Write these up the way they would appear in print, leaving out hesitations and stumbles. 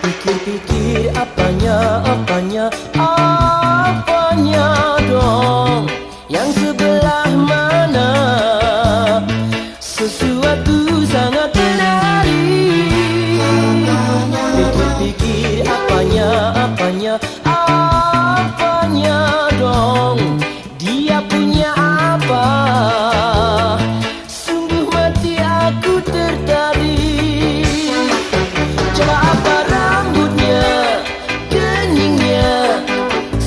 Pikir-pikir apanya, apanya, apanya dong, yang sebelah mana? Sesuatu sangat menarik. Pikir-pikir apanya, apanya, apanya dong, dia punya apa? Sungguh mati aku tertarik. Coba apa rambutnya, keningnya,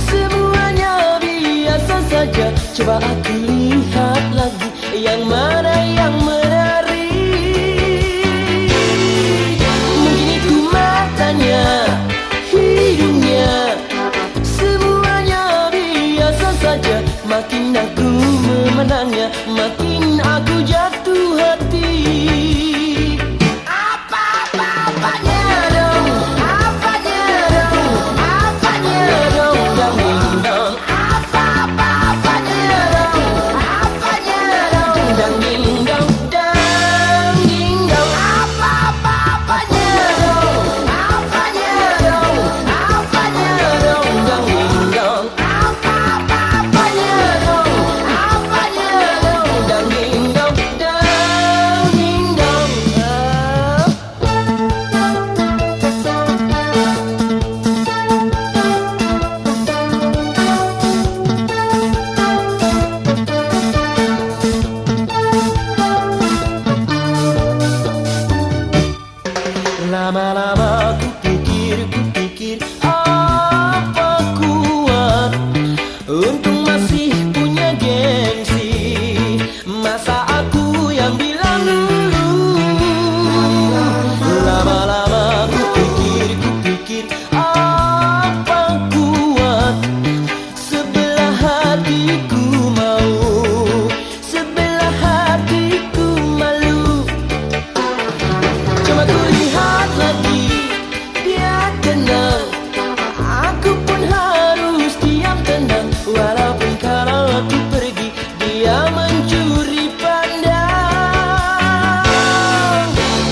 semuanya biasa saja. Coba aku lihat lagi, yang mana yang menarik? Mungkin itu matanya, hidungnya, semuanya biasa saja. Makin aku memandangnya, makin aku jatuh hati. Apa-apa-apanya dong, apanya dong, apanya dong, dong ding dong. Apa-apa-apanya dong, apanya dong, dang ding dong, dang ding dong. Apa-apa-apanya dong, apanya dong, apanya dong, dang ding dong. Apa-apa-apanya dong, apanya dong, dang ding dong, dang ding dong. Ah. Lama-lama ku pikir apa kuat, untung masih punya gengsi. Masa aku yang bilang dulu. Lama-lama ku pikir apa kuat, sebelah hatiku mau, sebelah hatiku malu. Coba ku lihat lagi, dia tenang, aku pun harus diam tenang. Walaupun kalau aku pergi, dia mencuri pandang.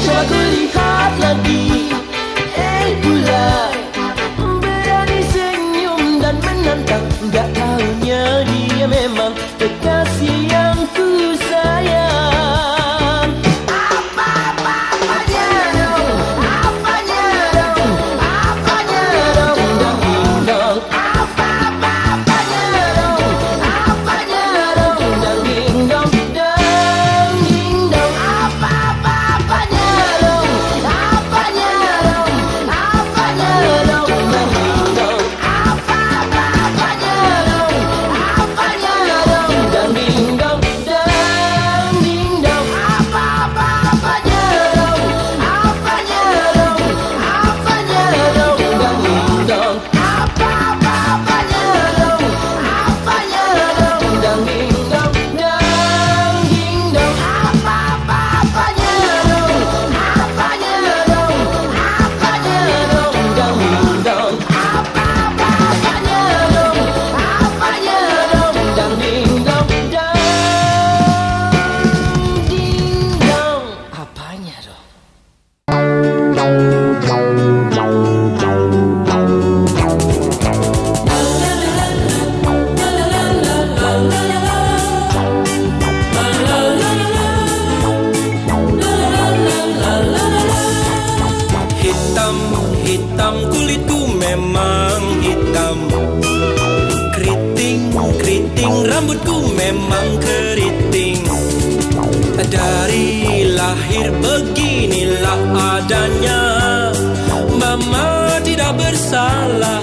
Coba ku lihat lagi, eh pula berani senyum dan menantang. Gak taunya dia memang kekasih yang ku sayang. Apa-apa-apanya dong, apanya dong, apanya dong, dong ding dong. Apa-apa-apanya dong, apanya dong, dang ding dong, dang ding dong. Apa-apa-apanya dong, apanya dong, apanya dong, dang ding dong. Apa-apa-apanya dong, apanya dong, dang ding dong, dang ding dong. Apa-apa-apanya dong, apanya dong, apanya dong, dang ding dong. Apa-apa-apanya dong, apanya dong, dang ding dong, dang ding dong. Apa-apa-apanya dong, apanya dong, apanya dong, dang ding dong. Apa-apa-apanya dong, apanya dong, dang ding dong, dang ding dong. Apanya dong? Hitam, hitam kulitku memang hitam. Keriting, keriting rambutku memang keriting. Dari lahir beginilah adanya. Mama tidak bersalah,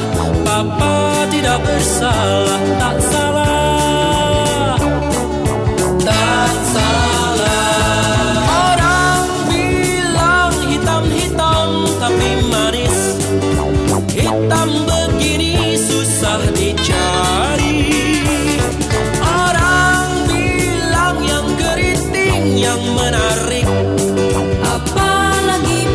papa tidak bersalah, tak salah, tak salah. Orang bilang hitam-hitam tapi manis. Hitam begini susah dicari. Orang bilang yang keriting yang menarik. Apalagi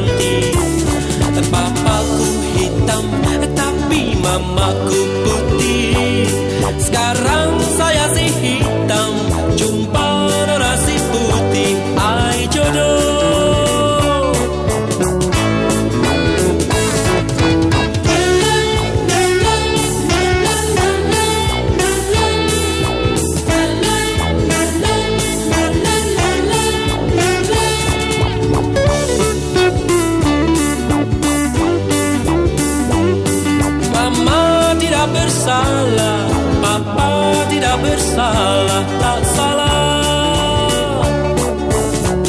dinanti. Papaku hitam tapi mamaku putih. Sekarang saya si hitam jumpa nona si putih. Ai jodoh. Mama tidak bersalah, papa tidak bersalah, tak salah,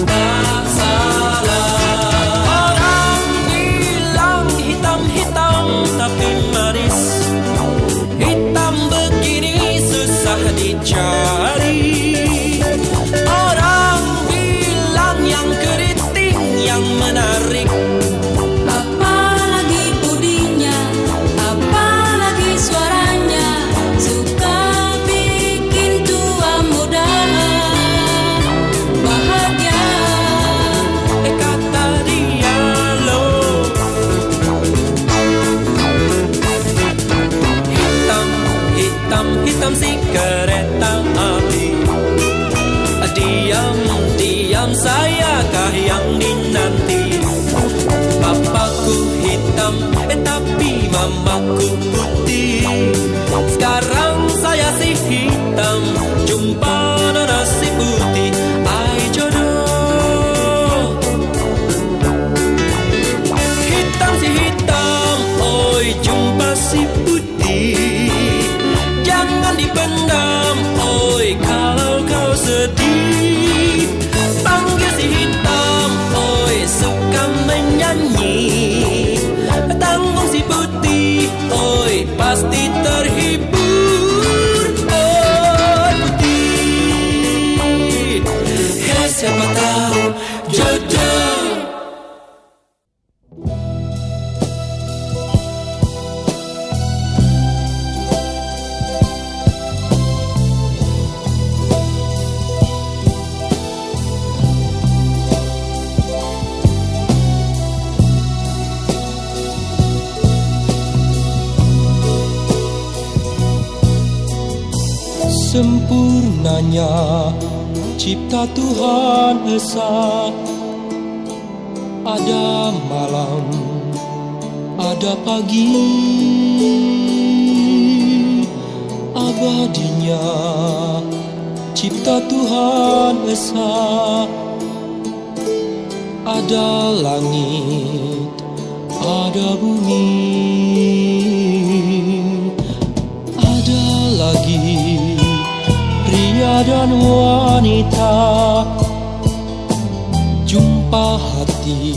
tak salah. Orang bilang hitam-hitam tapi manis, hitam begini susah dicari. Orang bilang yang keriting yang menarik. Apalagi budinya, apalagi suaranya, suka bikin tua muda bahagia. Kata dia loh, hitam, hitam, hitam si kereta api. Diam, diam sayakah yang dinanti. Papaku hitam, tapi mamaku putih. Sekarang saya si hitam, jumpa nona si putih. Ai jodoh. Hitam si hitam, oi jumpa si putih. Jangan dipendam, oi kalau kau sedih. Panggil si hitam, oi suka menyanyi. Tanggung si putih, oi pasti terhibur. Oi putih, hei siapa tahu jodoh. Sempurnanya cipta Tuhan Esa. Ada malam, ada pagi, abadinya cipta Tuhan Esa. Ada langit, ada bumi, ada lagi pria dan wanita. Jumpa hati,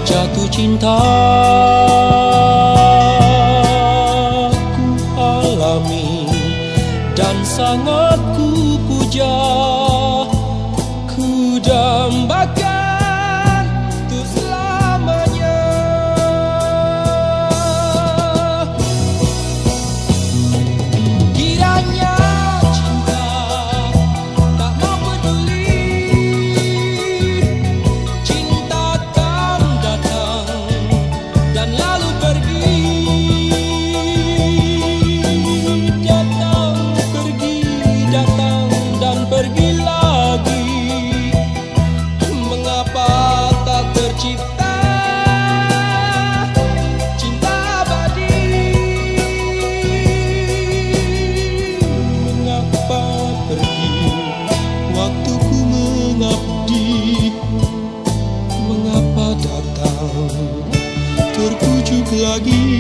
jatuh cinta, ku alami dan sangat ku puja. Ku dambakan untuk selamanya. Kiranya cinta tak mau peduli, cinta kan datang dan lalu pergi. Datang pergi, datang dan pergi lagi. Mengapa tak tercipta cinta abadi? Mengapa pergi waktuku mengabdi? Mengapa datang terpujuk lagi?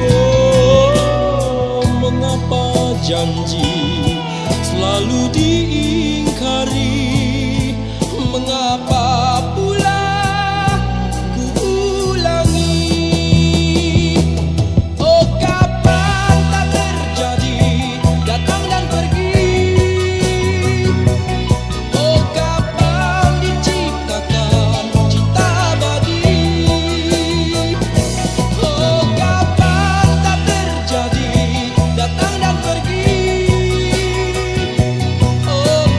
Oh, mengapa janji selalu diingkari? Mengapa pula ku ulangi? Oh, kapan tak terjadi datang dan pergi? Oh, kapan diciptakan cinta abadi? Oh, kapan tak terjadi datang dan pergi? Oh,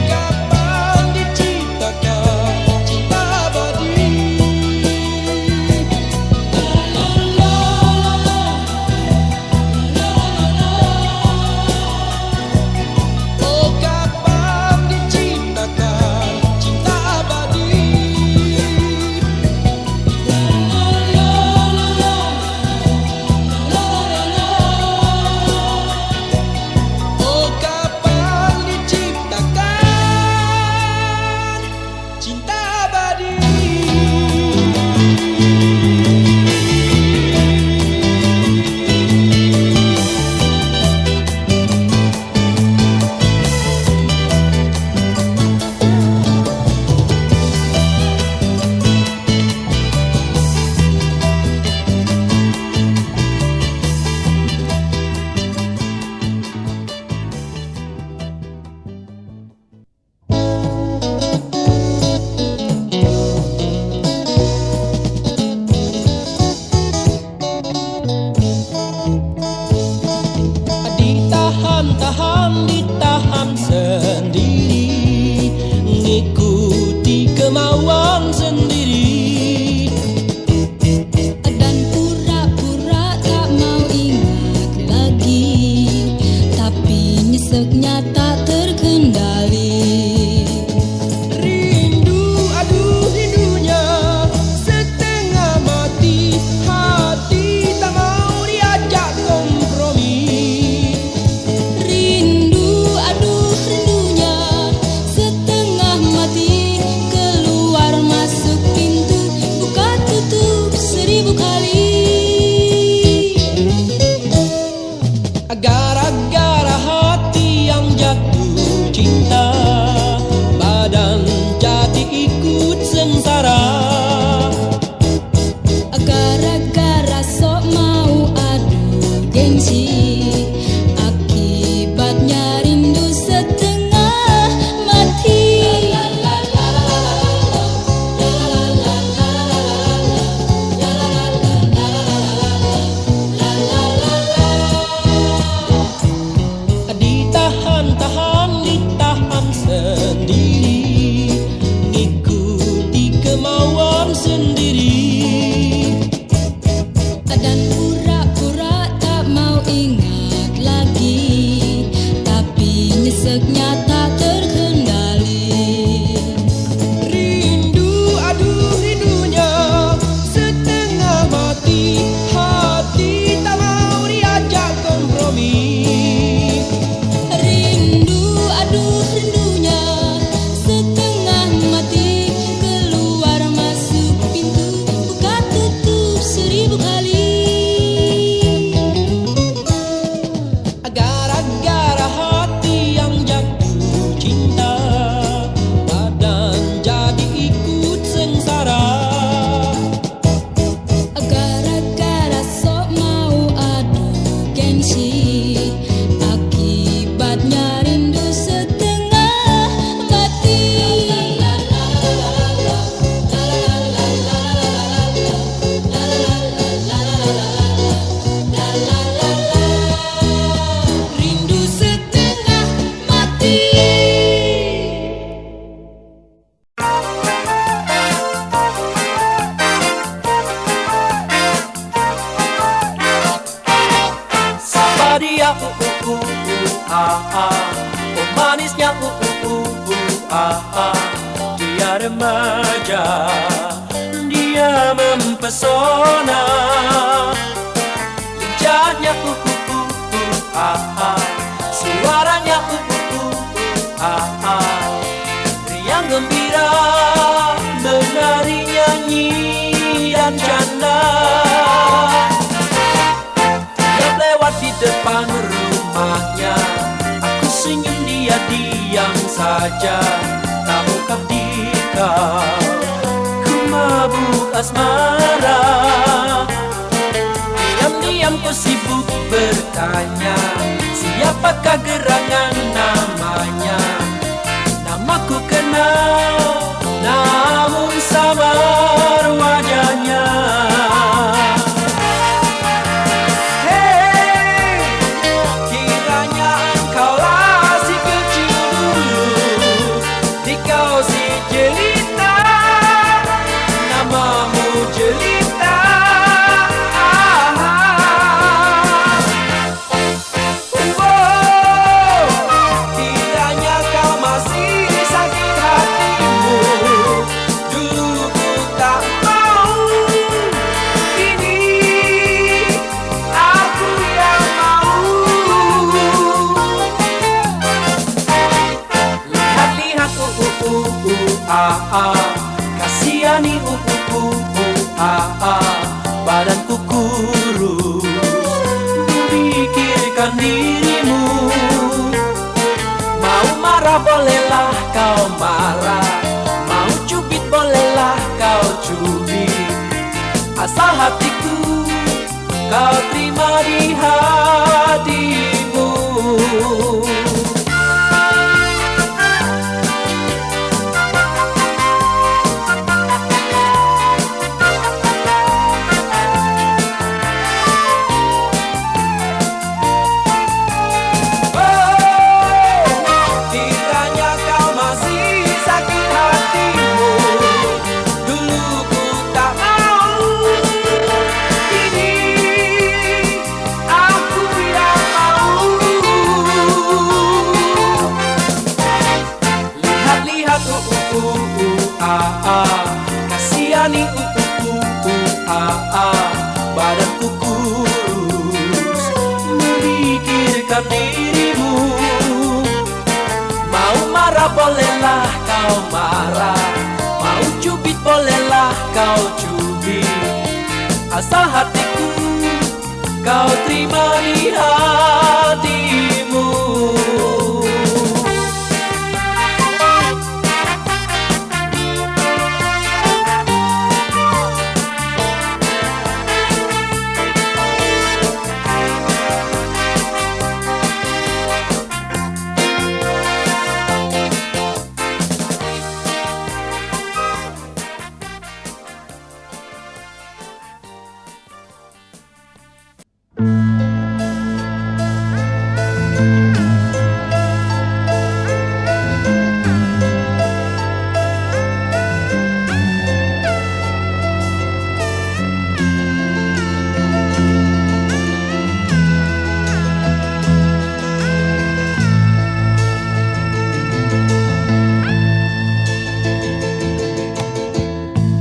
saja dia mempesona. Lincahnya ah ah, suaranya ah ah, riang gembira menari nyanyi dan canda. Tiap lewat di depan rumahnya, aku senyum dia diam saja. Tahukah di kau ku mabuk asmara? Diam-diam ku sibuk bertanya, siapakah gerangan namanya? Namaku kenal, namun samar wajahnya. Hei, kiranya engkaulah si kecil dulu, di kau si jelita, namamu jelita. Ah, wow, kiranya kau masih sakit hatimu. Dulu ku tak mau, kini aku yang mau. Lihat-lihat ah ah, kasihani ah ah, badanku kurus memikirkan dirimu. Mau marah bolehlah kau marah, mau cubit bolehlah kau cubit, asal hatiku kau terima di hatimu. Oh, kiranya kau masih sakit hatimu. Dulu ku tak mau, kini aku yang mau. Lihat-lihat ah ah, kasihani ah ah, badanku kurus memikirkan dirimu. Mau marah bolehlah kau marah, mau cubit bolehlah kau cubit, asal hatiku kau terima di hatimu.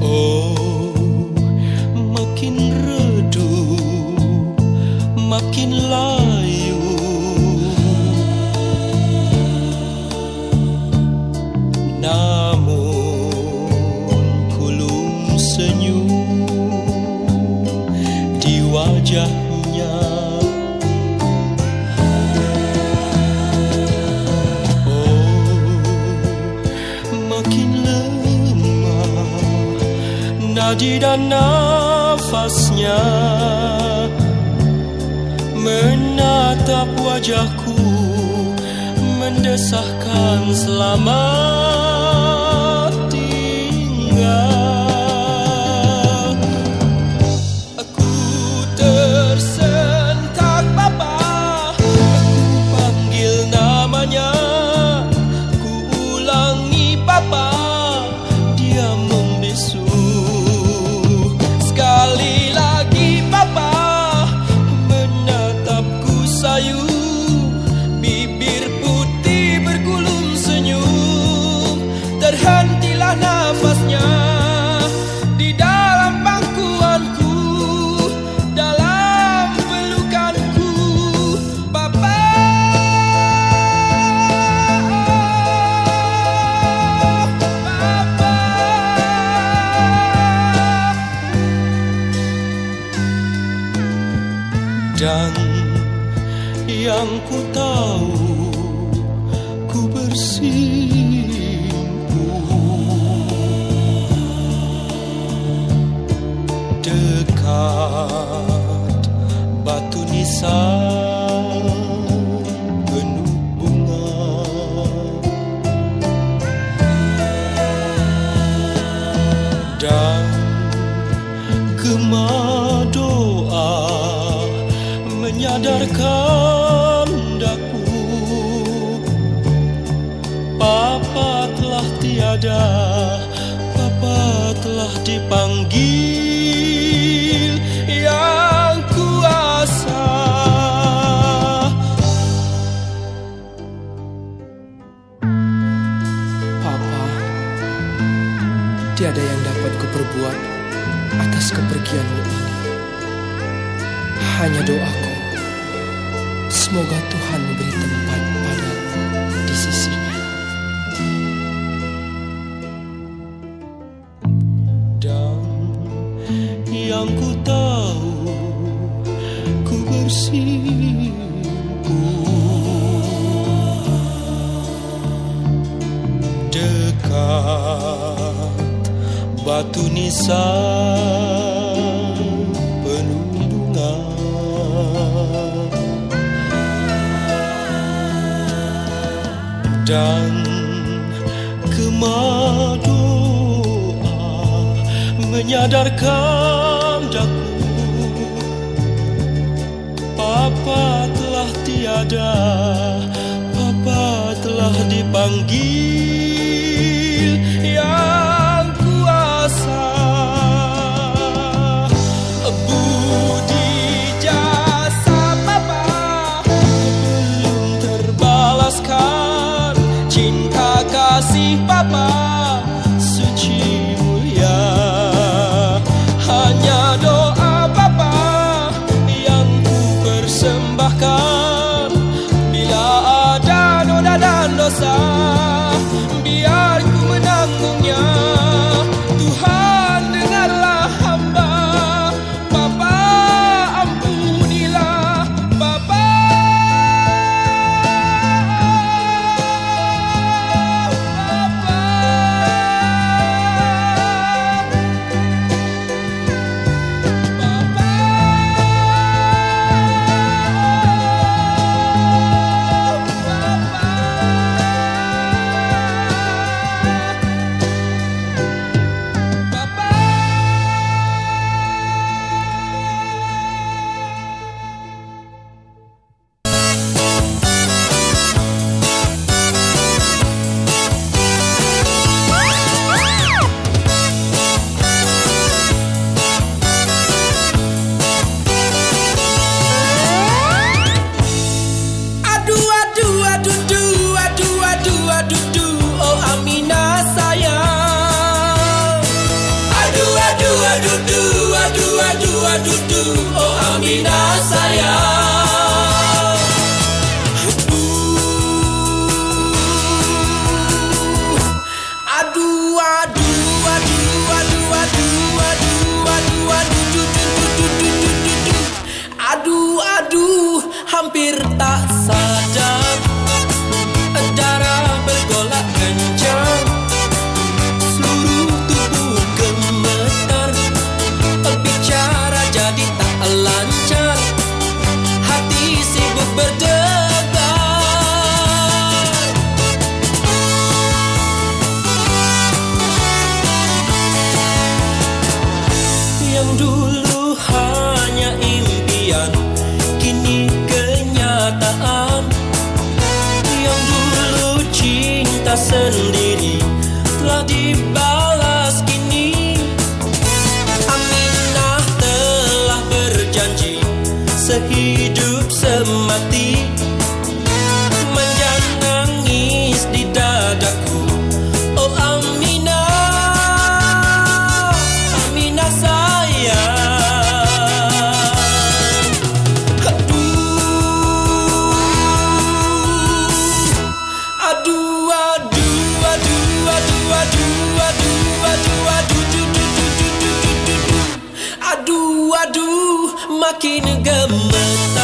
Oh, makin redup, makin layu. Namun kulum senyum di wajahnya. Oh, makin lemah nadi dan nafasnya, menatap wajahku, mendesahkan selamat tinggal. Aku tersentak, Bapa, aku panggil namanya, ku ulangi Bapa, dia membisu. Sekali lagi Bapa menatapku sayu, bibir putih bergulum senyum. Dan yang ku tahu ku bersimpuh dekat batu nisan penuh bunga. Dan gema doa menyadarkan daku, Papa telah tiada, Papa telah dipanggil yang kuasa. Papa, tiada yang dapat kuperbuat atas kepergianmu ini. Hanya doaku, semoga Tuhan memberi tempat padamu di sisinya. Dan yang ku tahu ku bersimpuh dekat batu nisan penuh bunga. Dan gema doa menyadarkan daku, Papa telah tiada, Papa telah dipanggil yang kuasa. Budi jasa Papa belum terbalaskan, cinta kasih Papa suci mulia. Hanya doa Papa yang ku persembahkan, bila ada noda dan dosa biar ku menanggungnya. Tuhan dengarlah hamba, Papa ampunilah, Papa. Papa, Papa, Papa, Papa. Aduh, aduh, aduh, duh, aduh, aduh, aduh, duh, oh Aminah sayang. Aduh, aduh, aduh, duh, aduh, aduh, aduh, duh, oh Aminah sayang. Aduh, aduh, aduh, aduh, aduh, aduh, aduh, aduh, duh, duh, duh, duh, duh, duh, duh. Aduh, aduh, hampir tak sadar, darah bergolak kencang, seluruh tubuh gemetar, bicara jadi tak lancar, hati sibuk berdebar. Yang dulu hanya impian, kini kenyataan. Yang dulu cinta sendiri telah dibalas kini. Aminah telah berjanji sehidup semati, manja nangis di dadaku. Oh Aminah, Aminah sayang. Aduh, aduh, aduh, aduh, aduh, aduh, aduh, aduh, duh, duh, duh, duh, duh, duh, duh. Aduh, aduh, makin gemetar.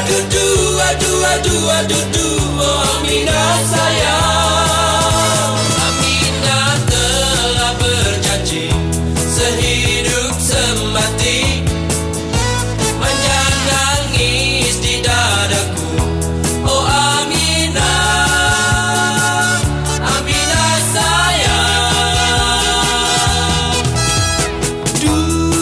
aduh, duh, aduh, aduh, aduh, duh, oh Aminah sayang. Aminah telah berjanji sehidup semati, manja nangis di dadaku. Oh Aminah, Aminah sayang. Duh,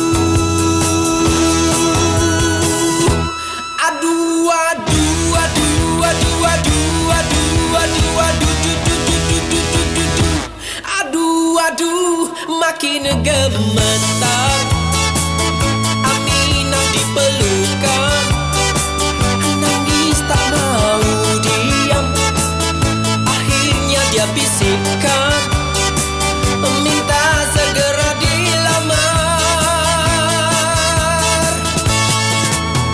aduh, aduh, aduh, aduh, aduh, aduh, aduh, aduh, duh, duh, duh, duh, duh, duh, duh, duh. Aduh, aduh, makin gemetar. Aminah dipelukan, nangis tak mau diam. Akhirnya dia bisikkan, minta segera dilamar.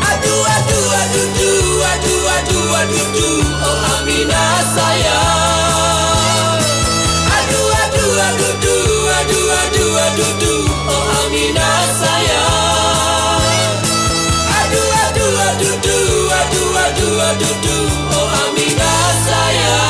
Aduh, aduh, aduh, duh, aduh, aduh, aduh, duh, oh Aminah sayang. Aduh, aduh, aduh, duh, aduh, aduh, aduh, duh, oh Aminah sayang. Aduh, aduh, aduh, duh, aduh, aduh, aduh, duh, oh Aminah sayang.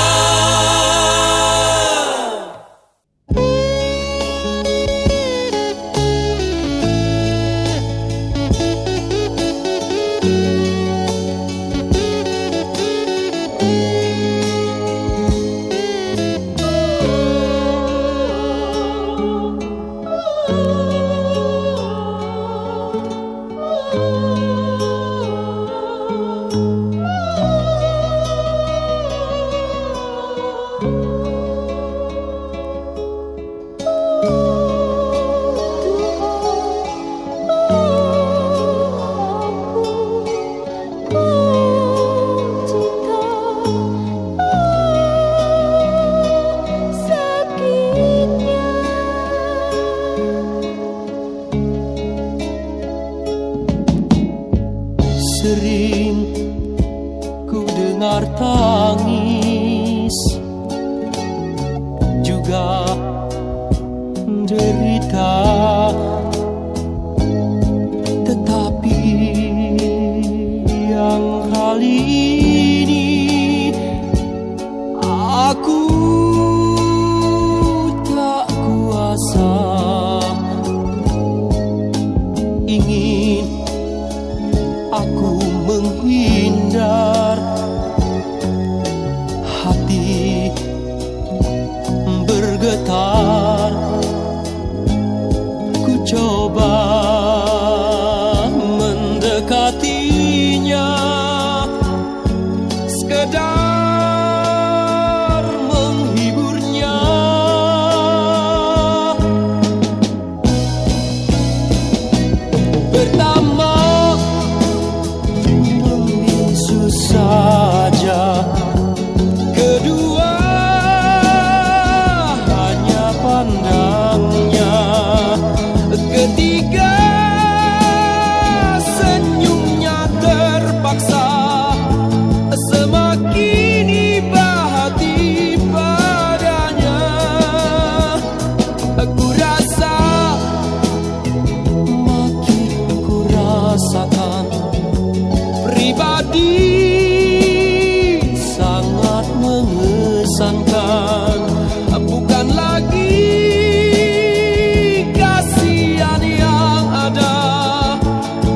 Sering ku dengar tangis, juga derita, tetapi yang kali ini aku tak kuasa. Ingin aku menghindar, hati bergetar. Ku coba mendekatinya, sekedar menghiburnya. Pertama membisu saja, kedua hanya pandangnya, ketiga senyumnya terpaksa. Semakin iba hati padanya, aku rasa makin ku rasakan pribadi sangat mengesankan. Bukan lagi kasihan yang ada,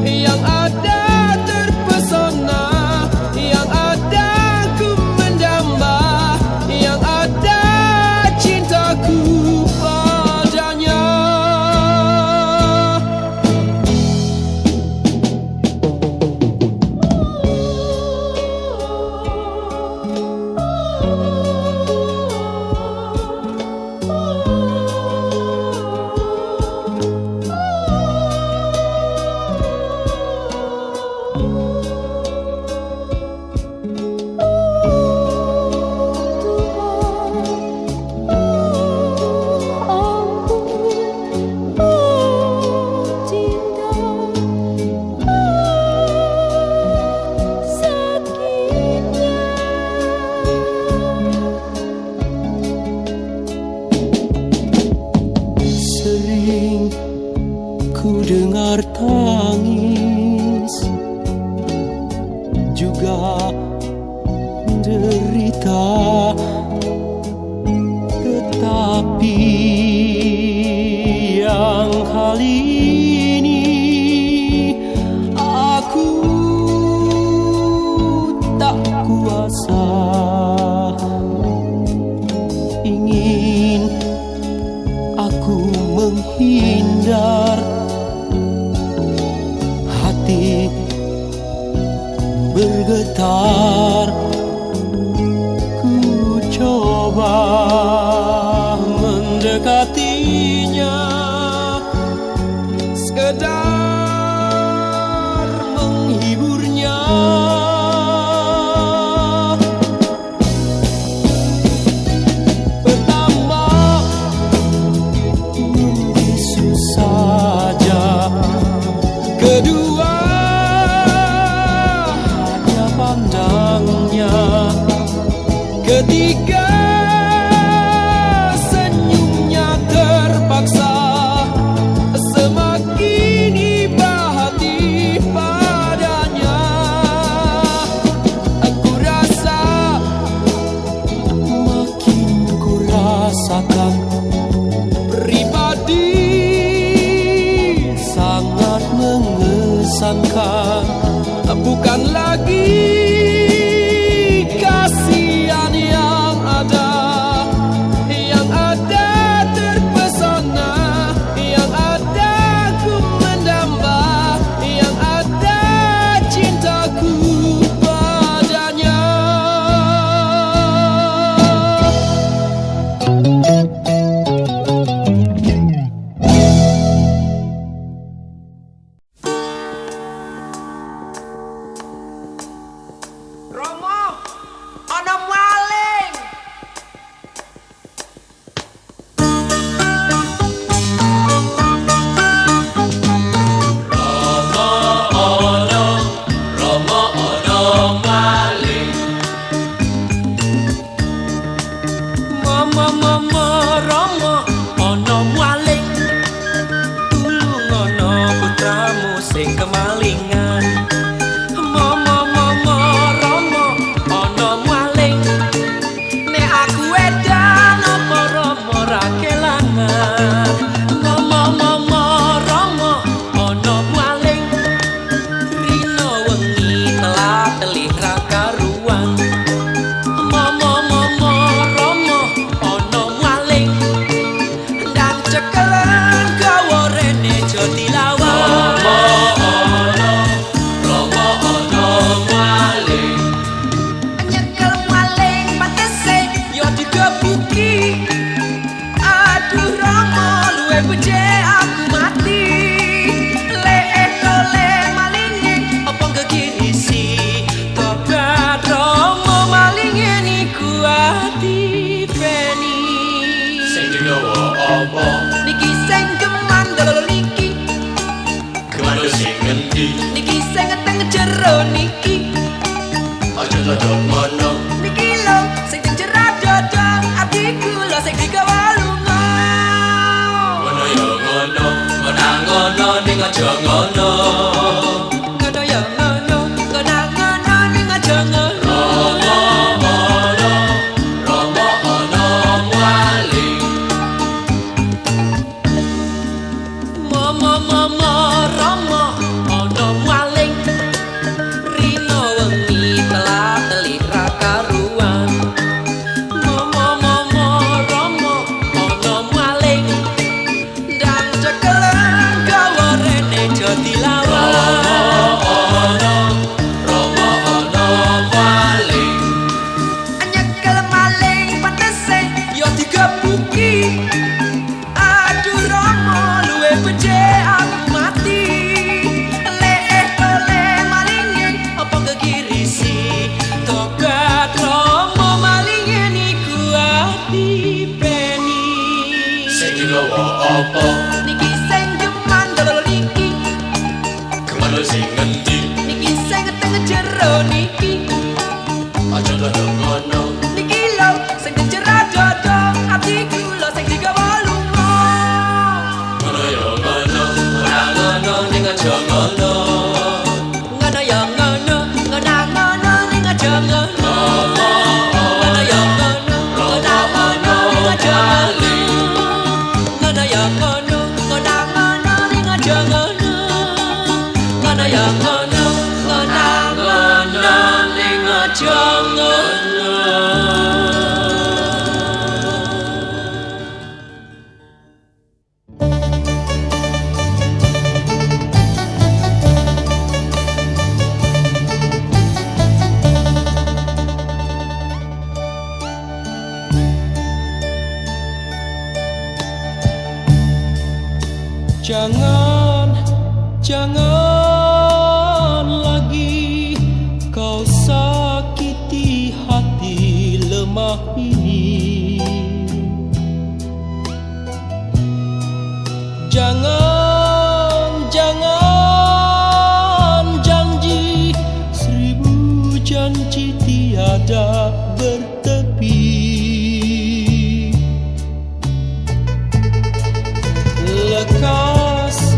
yang ada terpesona, yang ada ku mendamba, yang ada cintaku padanya. Sering ku dengar tangis, juga menderita. Tetapi yang kali ini aku tak kuasa. Ingin aku menghindar, hati bergetar. Ku coba mendekatinya, sekedar menghiburnya. Pertama membisu saja, kedua hanya pandangnya, ketiga senyumnya terpaksa. Semakin iba hati padanya, aku rasa makin ku rasakan pribadi sangat mengesankan. Bukan lagi kasihan yang ada, yang ada terpesona, yang ada ku mendamba, yang ada cintaku padanya. Romo, ana maling. Romo ana maling. Mama mama Romo ana maling. Tulung ana putramu sing kemalingan. Mama mama Romo ana maling. Nek aku edan apa Romo ra kelangan. Mama mama Romo ana maling. Rino wengi telat telih ra karuan. Mama mama Romo ana maling. Ndang cekelan gawa rene aja dilawan. Romo ana maling. Nyekel maling pantese ya digebuki. Aduh Romo luwe becik aku mati. Lek tole malinge apa gegirisi. Tobat Romo malinge niku ati peni. Sing digawa apa? Niki sing kemandel niki, Kemana sing ngendi? niki sing teng jero niki. Aja dodok ngono. Niki lho sing teng jero dodo, atiku lho sing digawa lunga. Ngono ya ngono, ngono ngono ning aja ngono. Ngono ya ngono, ngono ngono ning aja ngono. Romo ana, Romo ana maling. Mama mama Romo ana maling. Rino wengi telat telih ra karuan. Mama mama Romo ana maling. Ndang cekelan gawa rene aja dilawan. Romo ana maling. Nyekel maling pantese ya digebuki. Aduh Romo luwe becik aku mati. Lek tole malinge apa gegirisi. Tobat Romo malinge niku ati peni. Sing digawa apa? Niki sing kemandel niki, Kemana sing ngendi? niki sing teng jero niki. Aja dodok ngono. Niki lho sing teng jero dodo, atiku lho sing digawa lunga. Ngono ya ngono, ora ngono ning aja ngono. Ngono ya ngono, ngono ngono ning aja ngono. Romo Jangan, jangan lagi kau sakiti hati lemah ini. Jangan, jangan janji, 1000 janji tiada bertepi. Lekas,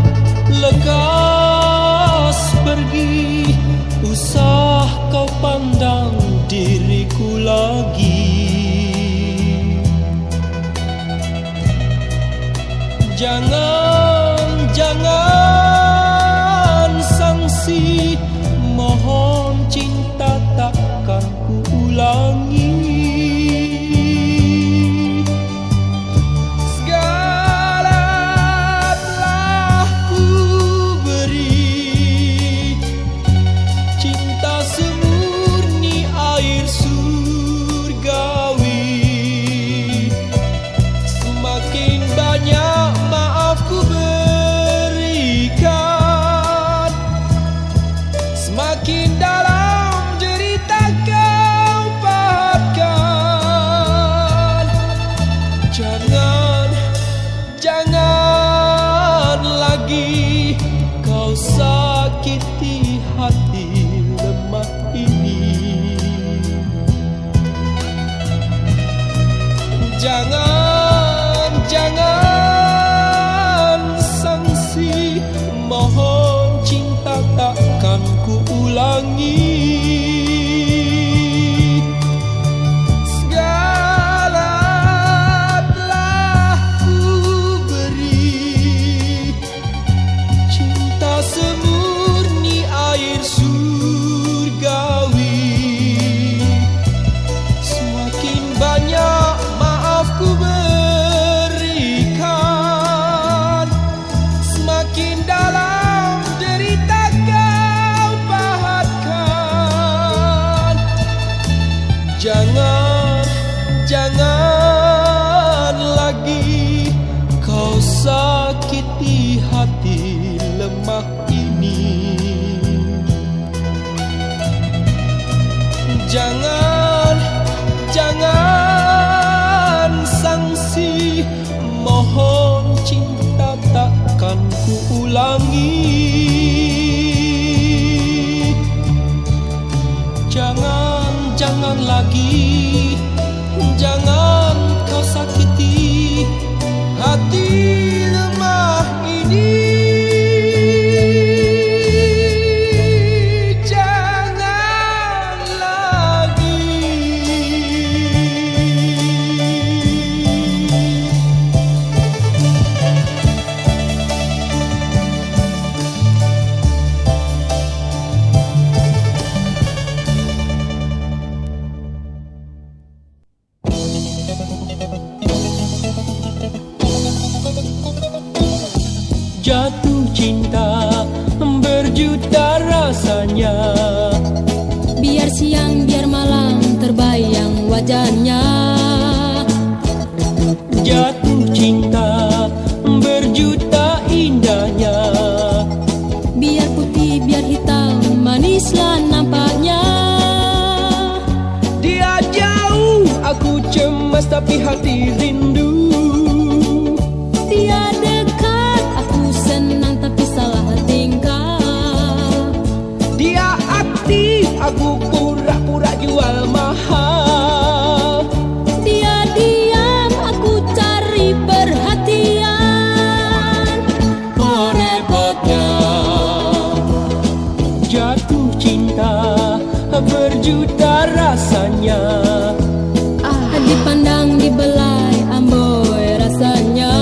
lekas pergi, usah kau pandang diriku lagi. Jangan, jangan sangsi, mohon cinta takkan ku ulangi. Segala telah ku beri, cinta semurni air surgawi. Semakin banyak maaf ku berikan, semakin dalam derita kau pahatkan. Jangan, jangan lagi kau sakiti hati lemah ini. Jangan, jangan sangsi, mohon cinta takkan ku ulangi. Segala telah ku beri, cinta semurni air surgawi. Semakin banyak maaf ku berikan, semakin dalam derita kau pahatkan. Jangan, jangan lagi kau sakiti hati lemah ini. Jangan, jangan sangsi, mohon cinta takkan ku ulangi. Jangan, jangan lagi, jangan kau sakiti hati lemah ini. Jangan lagi. Jatuh cinta berjuta rasanya, Biar siang biar malam terbayang wajahnya. Jatuh cinta berjuta indahnya, Biar putih biar hitam manislah nampaknya. Dia jauh aku cemas tapi hati rindu. Dia dekat aku senang tapi salah tingkah. Dia aktif aku pura-pura jual mahal. Dia diam aku cari perhatian. Oh repotnya jatuh cinta berjuta rasanya. Dipandang dibelai amboi rasanya.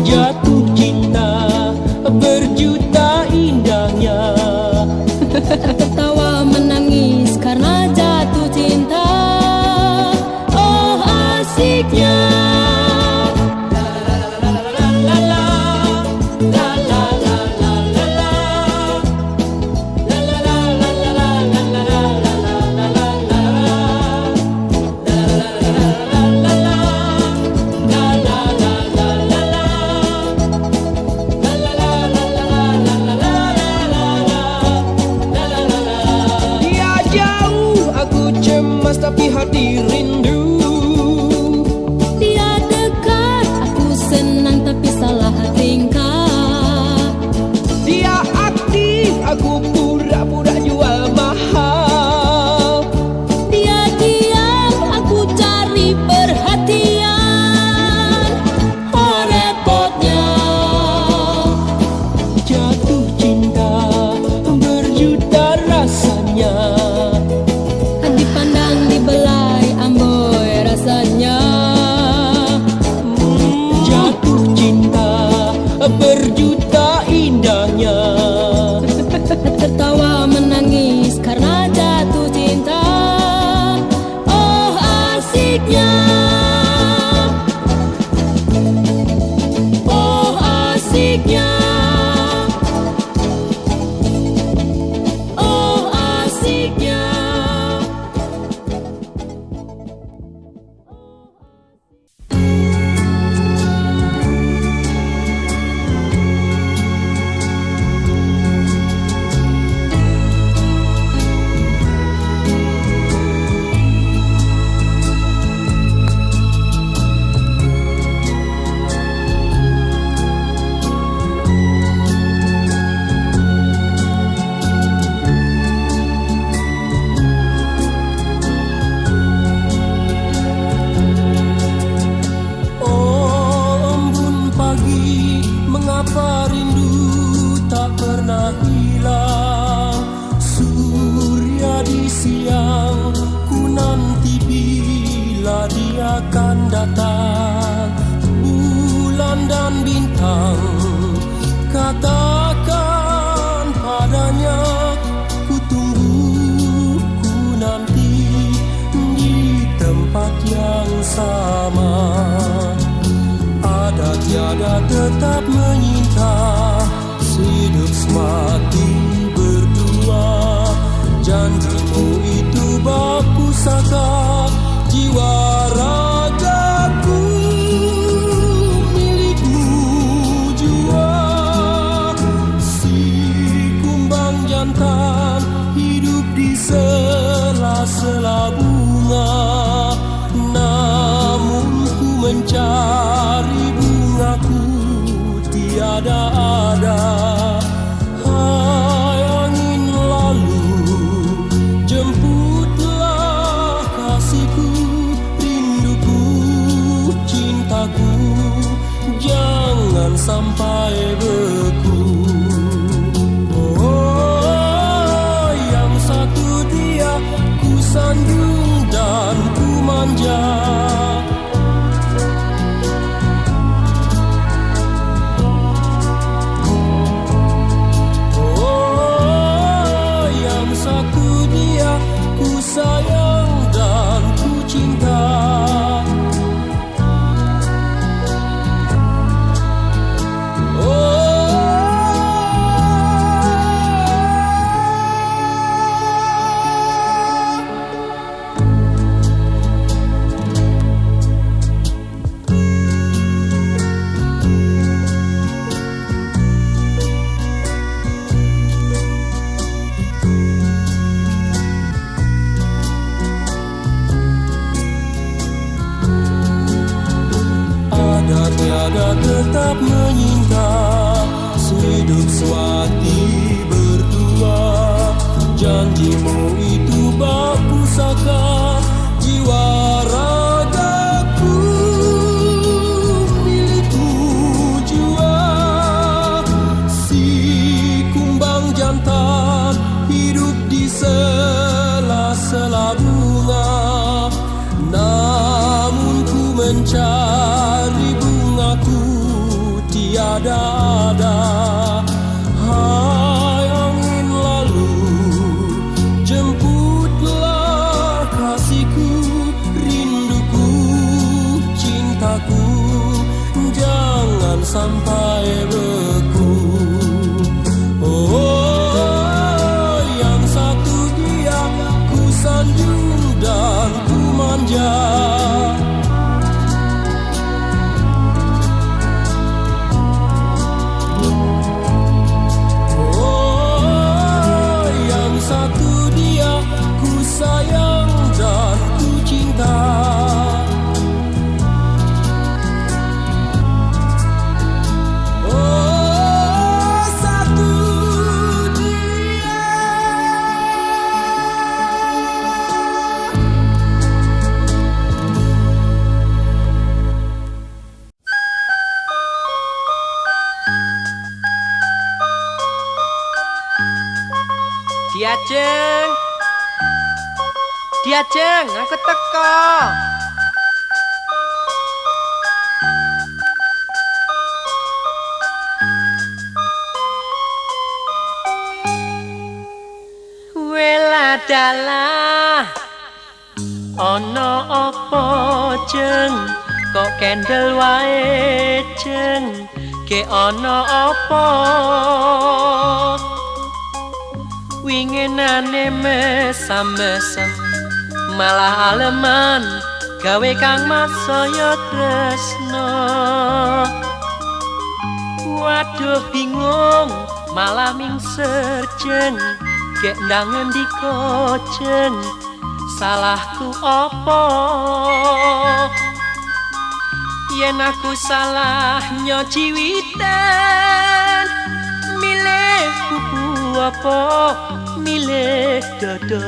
Jatuh cinta berjuta indahnya. Tertawa menangis karena jatuh cinta. Oh asiknya. Lepas tapi hati rindu. Dia dekat, aku senang tapi salah tingkah. Dia aktif, aku pura-pura jual mahal. Dia diam, aku cari perhatian. Oh repotnya. Jatuh cinta berjuta rasanya. Dipandang dibelai amboi rasanya. Jatuh cinta berjuta indahnya. Tertawa menangis karena jatuh cinta. Oh asiknya. Oh asiknya. Oh asiknya. Oh embun pagi, mengapa rindu tak pernah hilang? Surya di siang, ku nanti bila dia akan datang. Bulan dan bintang, katakan padanya, ku tunggu, ku nanti di tempat yang sama. Ada tiada tetap menyinta, sehidup semati berdua. Janjimu itu bak pusaka, jiwa ragaku milikmu jua. Si kumbang jantan hidup di sela-sela bunga, namun ku mencari bungaku tiada ada. Hai angin lalu, jemputlah kasihku, rinduku, cintaku, jangan sampai beku. Oh, yang satu dia ku sanjung dan ku manja. Oh, yang satu dia ku sayang dan ku cinta. Ada tiada tetap menyinta, sehidup semati berdua. Janjimu itu bak pusaka, jiwa ragaku milikmu jua. Si kumbang jantan hidup di sela-sela bunga, namun ku mencari bungaku tiada ada. Diajeng, Diajeng, aku teko. Weladalah, ana apa jeng? Kok kendel wae jeng? Ke ana apa? Wingenane mesam-mesem malah aleman gawe kang mas saya tresno. Waduh bingung malah mingser jeng, gek ndang ngendika jeng, salahku apa? Yen aku salah nyoci witan, milih pupu apa milih dodo.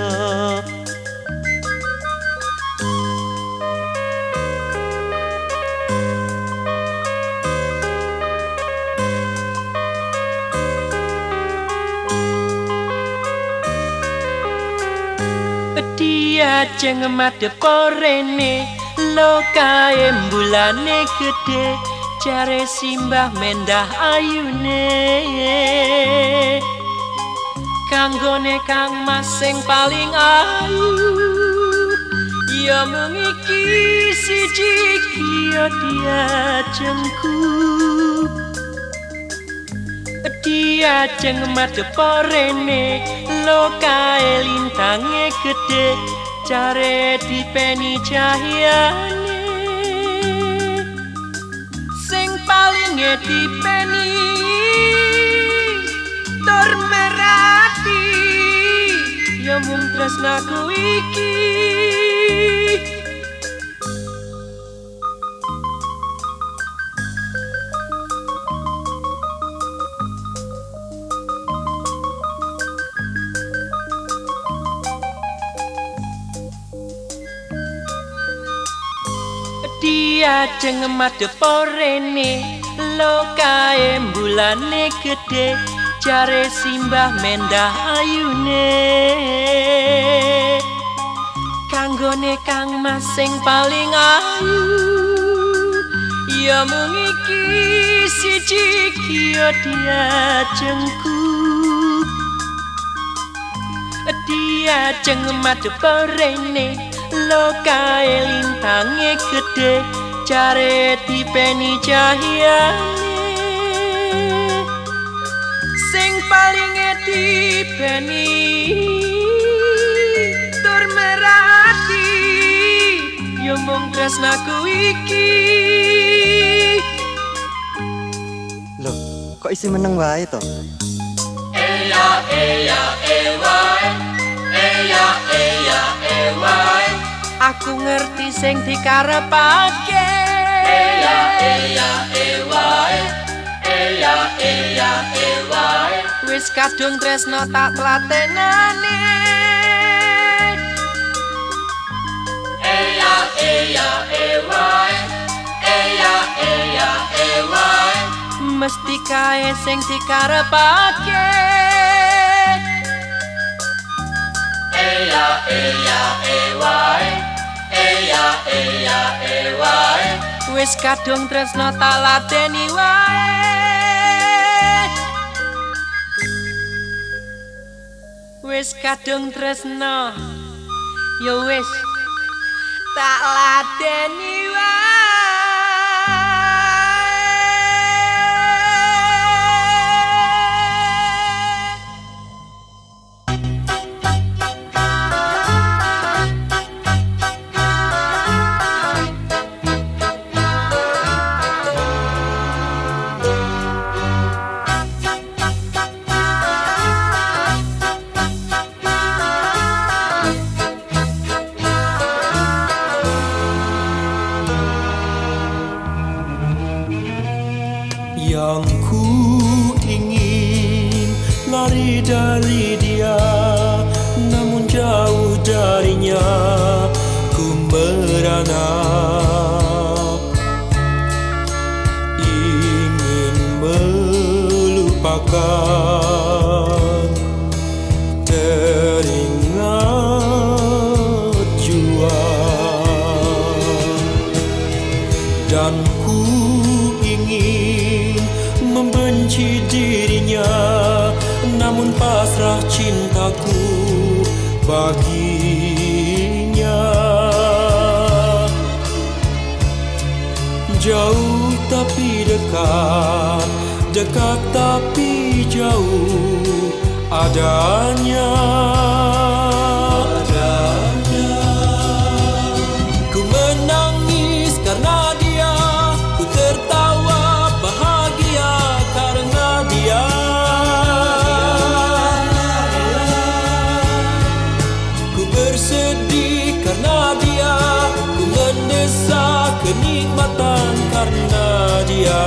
Diajeng madhep rene, lo kae mbulane gedhe, jare simbah mendah ayune. Kanggone kang mas sing paling ayu, ya mung iki siji iki ya diajengku. Diajeng madhep rene, lo kae lintange gedhe, jare dipeni cahyane. Sing paling dipeni tur merati, ya mung tresnaku iki. Diajeng madhep rene, lo kae mbulane gedhe, jare simbah mendah ayune. Kanggone kang mas sing paling ayu, ya mung iki siji iki ya diajengku. Diajeng madhep rene, lo kae lintange gedhe, jare dipeni cahyane. Sing paling dipeni tur merati, ya mung tresnaku iki. Loh, kok isi meneng wae to? Eya eya ewae, eya eya ewae. Aku ngerti sing dikarepake. Eya eya ewae, eya eya ewae. Wis kadung tresno tak tlatenane. Eya eya ewae, eya eya ewae. Mesti kae sing dikarepake. Eya eya ewae, eya eya ewae. Wis kadung tresno tak ladeni wae. Wis kadung tresno, ya wis tak ladeni wae. Yang ku ingin lari dari dia, namun jauh darinya ku merana. Ingin melupakan, Namun pasrah cintaku baginya. Jauh tapi dekat, dekat tapi jauh adanya. Ku menangis karena dia, ku tertawa bahagia karena dia. Ku bersedih karena dia, ku mendesak kenikmatan karena dia.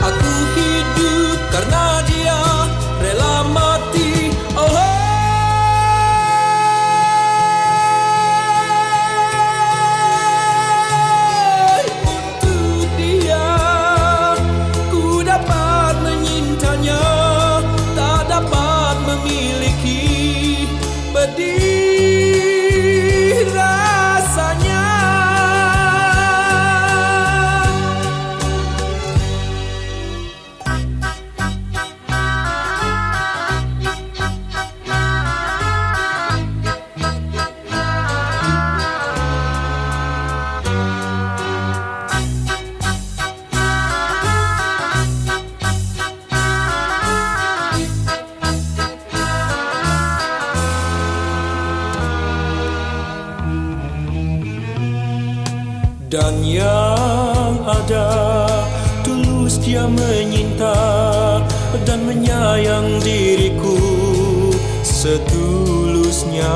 Aku hidup karena dia, rela mati. Oh, hey, untuk dia ku dapat menyintanya, tak dapat memiliki. Pedih rasanya. Dan yang ada tulus dia menyinta dan menyayang diriku setulusnya.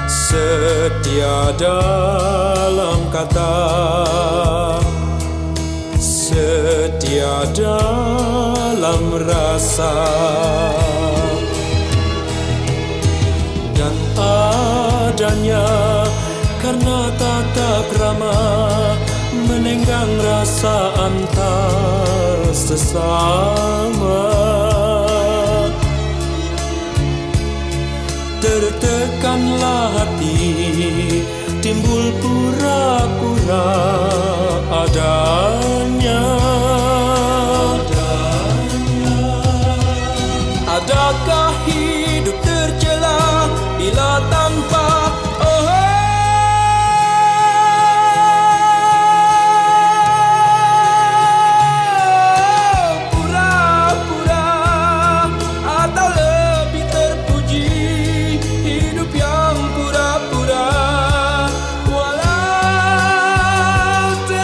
Setia dalam kata, setia dalam rasa. Dan adanya karena tata krama menenggang rasa antar sesama. Tertekanlah hati, timbul pura-pura adanya. Adakah hidup tercela bila tanpa oh, pura-pura, atau lebih terpuji hidup yang pura-pura walau tercela.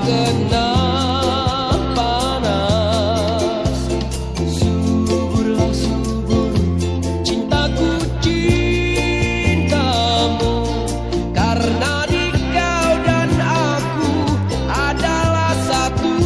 kena panas. Suburlah subur cintaku cintamu, karena di kau dan aku adalah satu.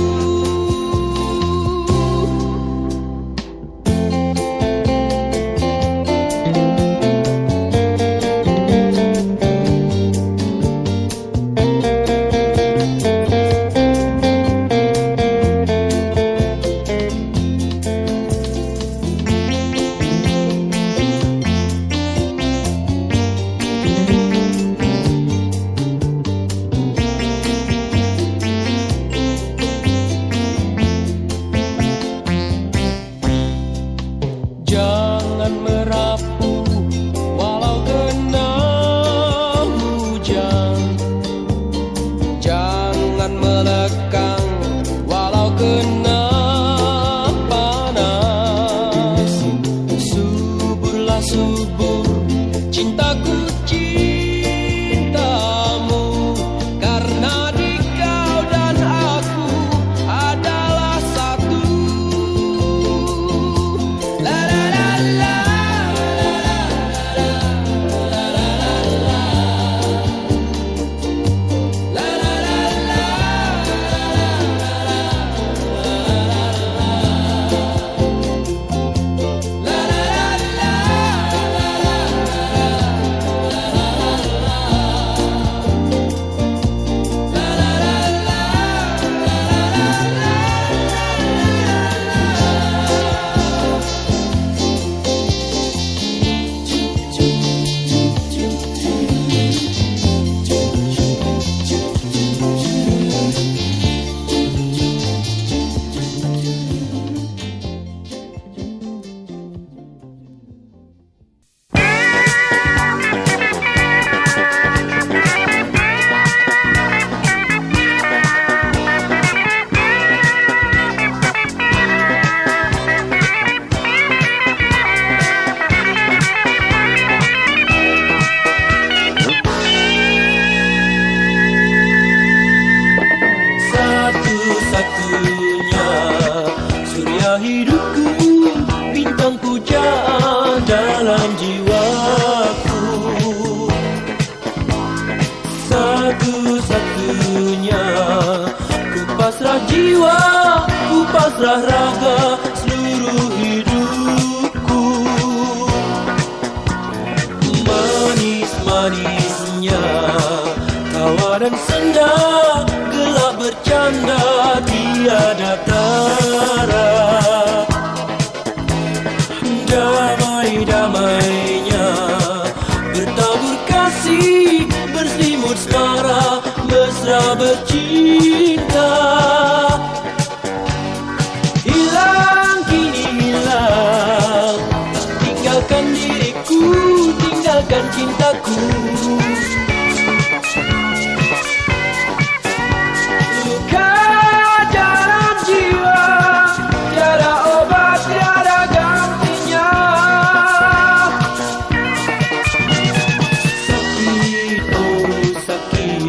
Jangan merapu walau kena hujan, jangan melekang walau kena panas. Suburlah subur cintaku cintamu, karena di kau dan aku adalah satu. La la la la la la la la la la la la. La la la la la la la la. Satu-satunya surya hidupku, bintang pujaan dalam jiwaku. Satu-satunya ku pasrah jiwa, ku pasrah raga seluruh hidupku. Manis-manisnya tawa dan senda, gelak bercanda tiada tara. Damai-damainya bertabur kasih, berselimut asmara, mesra bercinta. Hilang kini hilang, tinggalkan diriku, tinggalkan cintaku. Luka dalam jiwa, tiada obat, tiada gantinya. Sakit, oh sakit,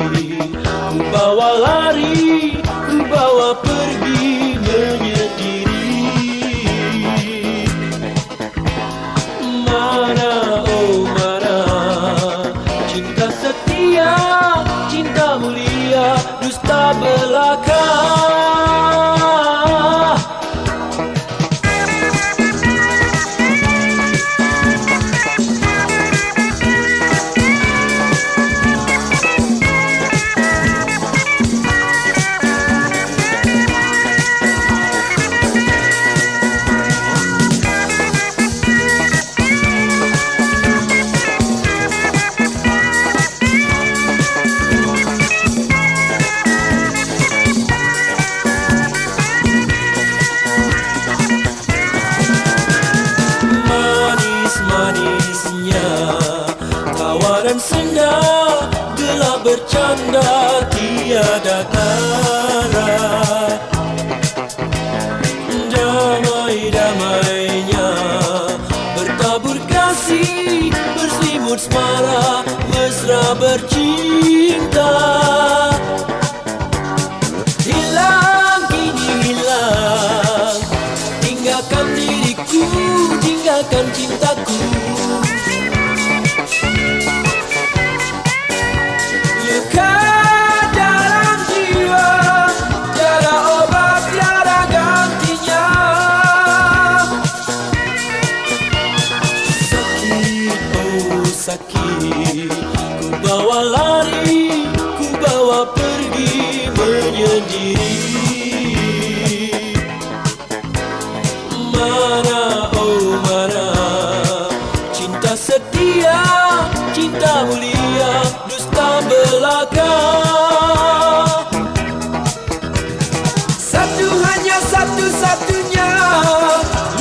ku bawa lari, ku bawa pergi menyendiri. Mana, oh mana, cinta setia, cinta mulia, dusta belaka. Manis-manisnya tawa dan senda, gelak bercanda tiada tara. Damai-damainya bertabur kasih, berselimut asmara, mesra bercinta. Dustakan cintaku. Luka dalam jiwa, tiada obat, tiada gantinya. Sakit, oh sakit, ku bawa lari, ku bawa pergi menyendiri. Mana, oh mana, cinta setia, cinta mulia, dusta belaka. Satu hanya satu-satunya,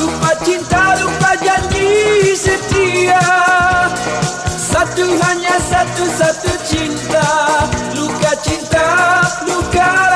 lupa cinta, lupa janji setia. Satu hanya satu-satu cinta, luka cinta, luka.